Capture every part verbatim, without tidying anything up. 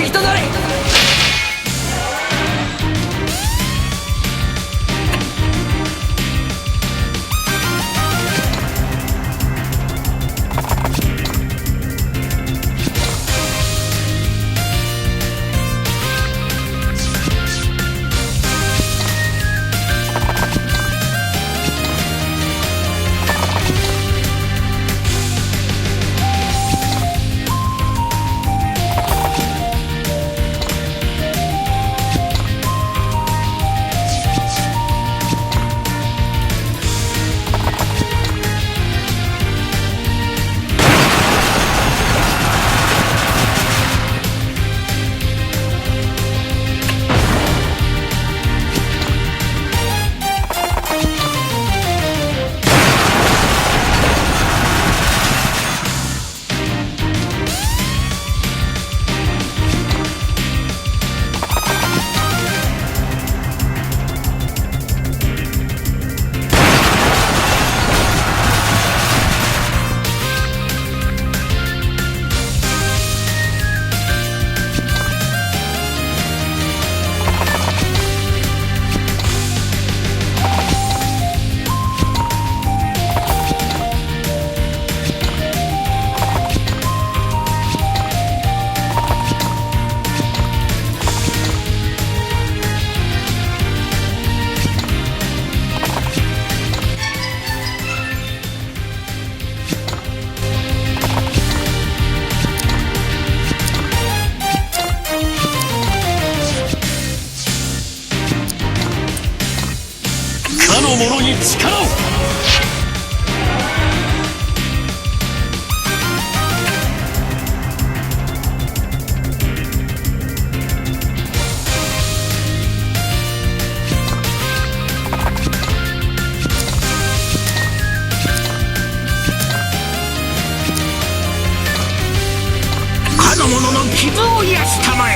人なれ。 かの者に力を。 かの者の傷を癒したまえ。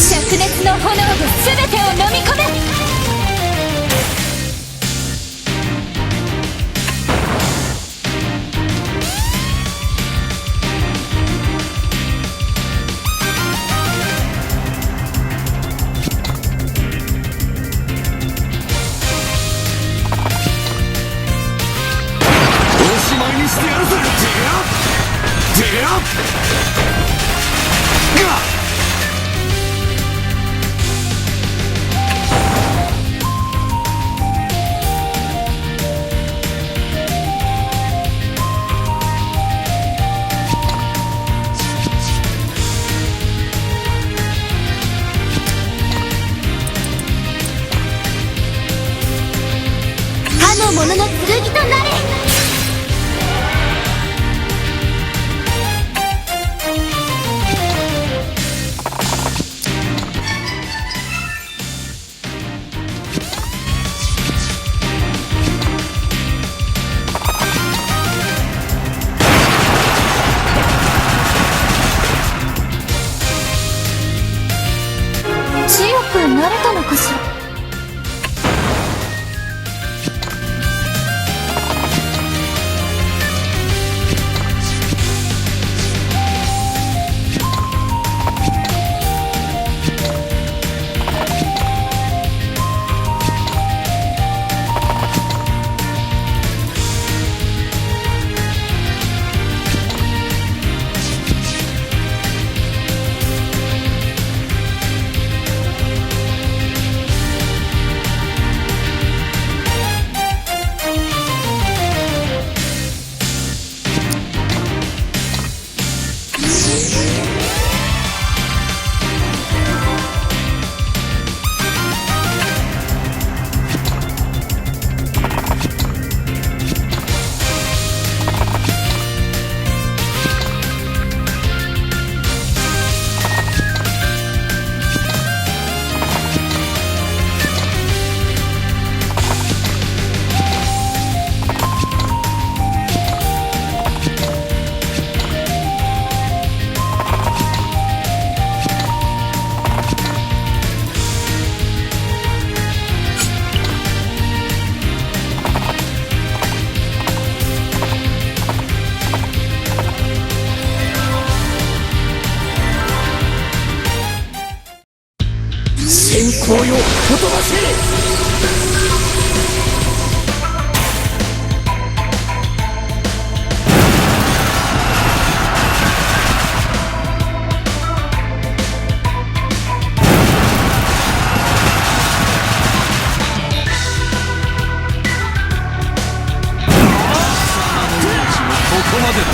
灼熱の炎で全てを飲み込め。 おしまいにしてやるぜ。てや！てや！が！ かの者の剣となれ。 強くなれたのかしら。おとなしい！ここまでだ。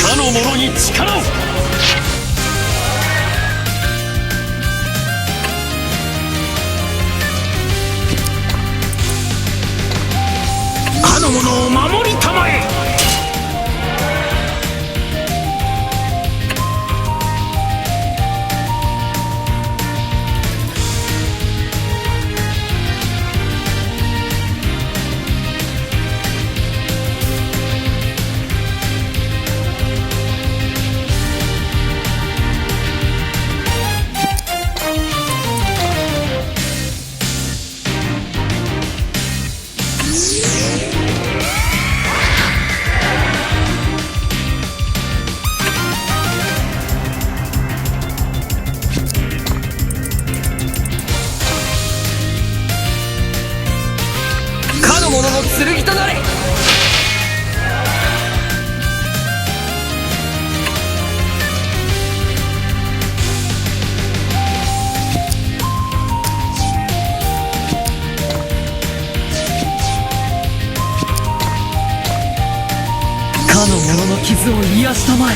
かの者に力を！かの者を守りたまえ！かの者の剣となれ！かの者の傷を癒したまえ。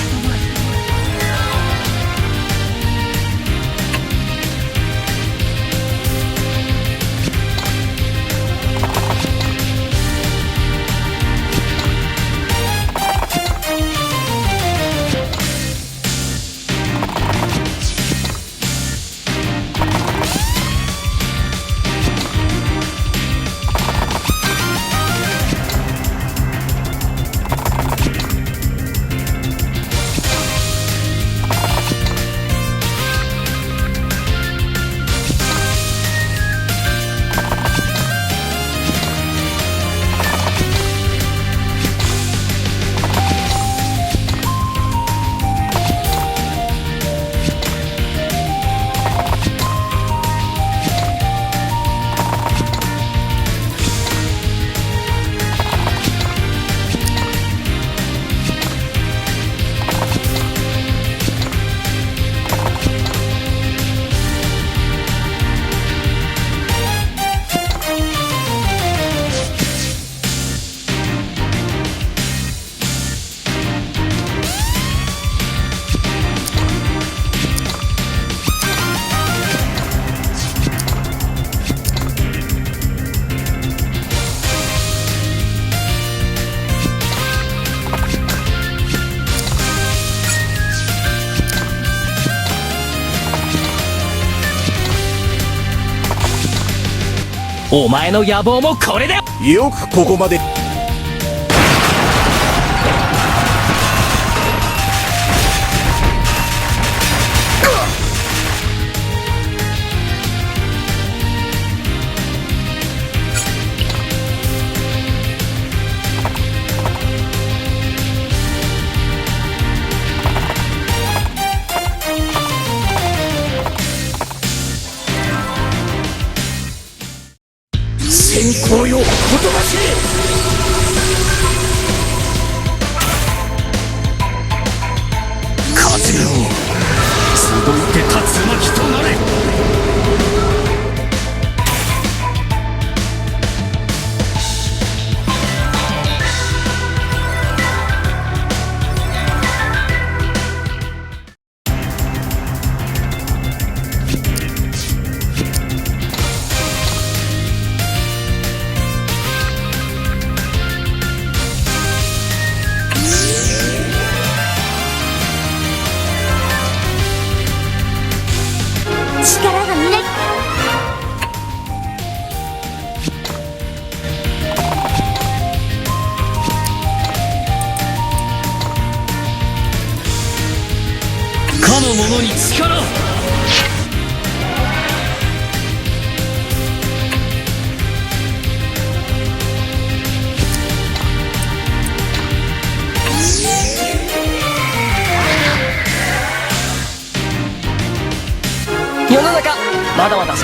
お前の野望もこれで。よくここまで。先行よ、おとなしい。風を集いて、竜巻となれ。力がみなぎ、かの者に力を。世の中、まだまだ。